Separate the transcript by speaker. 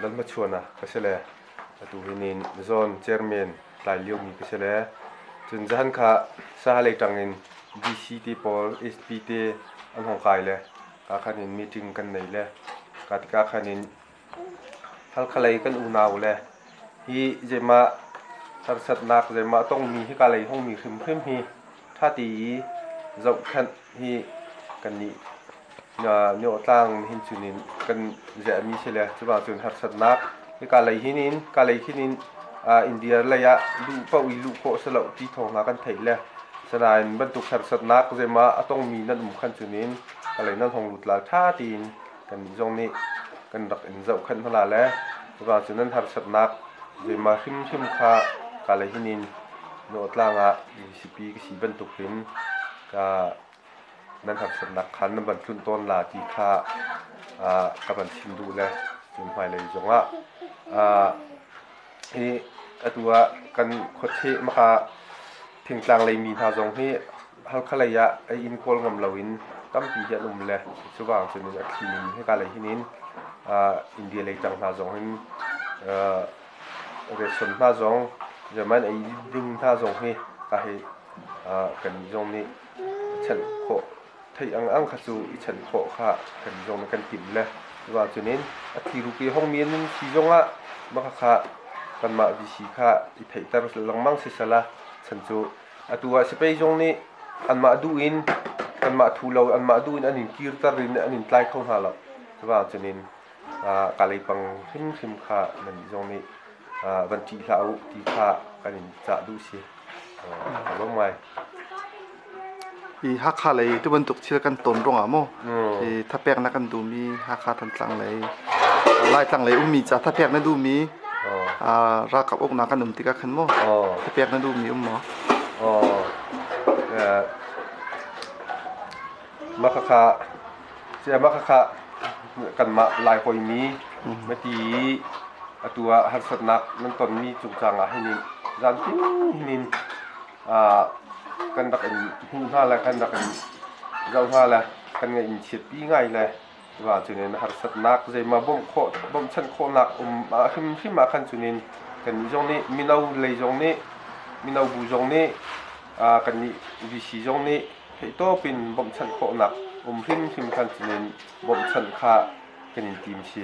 Speaker 1: Lalhmachhuana ka si le atu hi nin zone chairman tlai liomi ka si le cun zahan kha Sahalei ṭang in DC te pawl SP te an hong kai le ka khan in meeting kan nei le ka tikah khan in Halkha lei kan unau le hi zeimah harsatnak zeimah tongmi hika lei hongmi hrimhrim hi ṭha ti i zohkhenh hi kannih Niawhtlang hin cun in kan ziahmi si le cuba cun harsatnak hika lei hin in ka lei khin in India lei ah luh paoh i luh khawh si lo ti thawng hna kan theih le sanain bantuk harsatnak zeimah a tongmi nan um khan cun in ka lei nan hong lut la ṭha tiin kannih zong nih kan rak in zohkhenh hna le cuba cu nan harsatnak zeimah hrimhrim kha ka lei hin in Nawtlang ah VCP ka si bantuk hin ka nan harsatnak kha nan van tlunh tawn la ti kha ka van chim duh le cun hmailei zongah hi atu ah kan khuacheh maka thingtlang lei mi hna zong hi Halkha lei ah ei inn kawl ngam loin tampi hi an um le cuvang cun a thli ning hika lei hin in India lei tang hna zong hin ration hna zong German ei ding hna zong hi ka hei kan zong nih chanh khawh theih ang ang kha cu i chanh khawh kha kan zong nih kan timh le cuva cun in a thiru ke hong mi an si zongah maka kha kanmah VC kha i theihter lengmang si sala chan cu Atu ah sipei zong nih anmah duh in anmah thu lo anmah duh in an in kirter in an in tlai kho hna lo. Cuva cun in kaleipang hrimhrim kha nan zong nih van ṭih hlah u ti kha kan in cah duh si. Ka lawm ngai.
Speaker 2: I Hakha lei tu bantuk thil kan ton ruangah maw i thapek na kan duhmi Hakha Thantlang lei Laitlang lei ummi ca thapek na duhmi ralkap uknak kan um tikah khan maw thapek na duhmi um maw?
Speaker 1: Mah khakha mah khakha kanmah Lai hawimi mati atu ah harsatnak nan tonmi cungcang ah hin zan tin hin kan rak in hmuh hna le kan rak in zoh hna le kan ngaih in chiatpi ngai le cuva cunin harsatnak zeimah bawmh khawh bawmhchanh khawhnak um ah hrimhrim ah khan cunin kannih zong nih mino lei zong nih mino bu zong nih kannih VC zong nih theihtawp in bawmhchanh khawhnak um hrimhrim khan cunin bawmhchanh kha kan in tim si.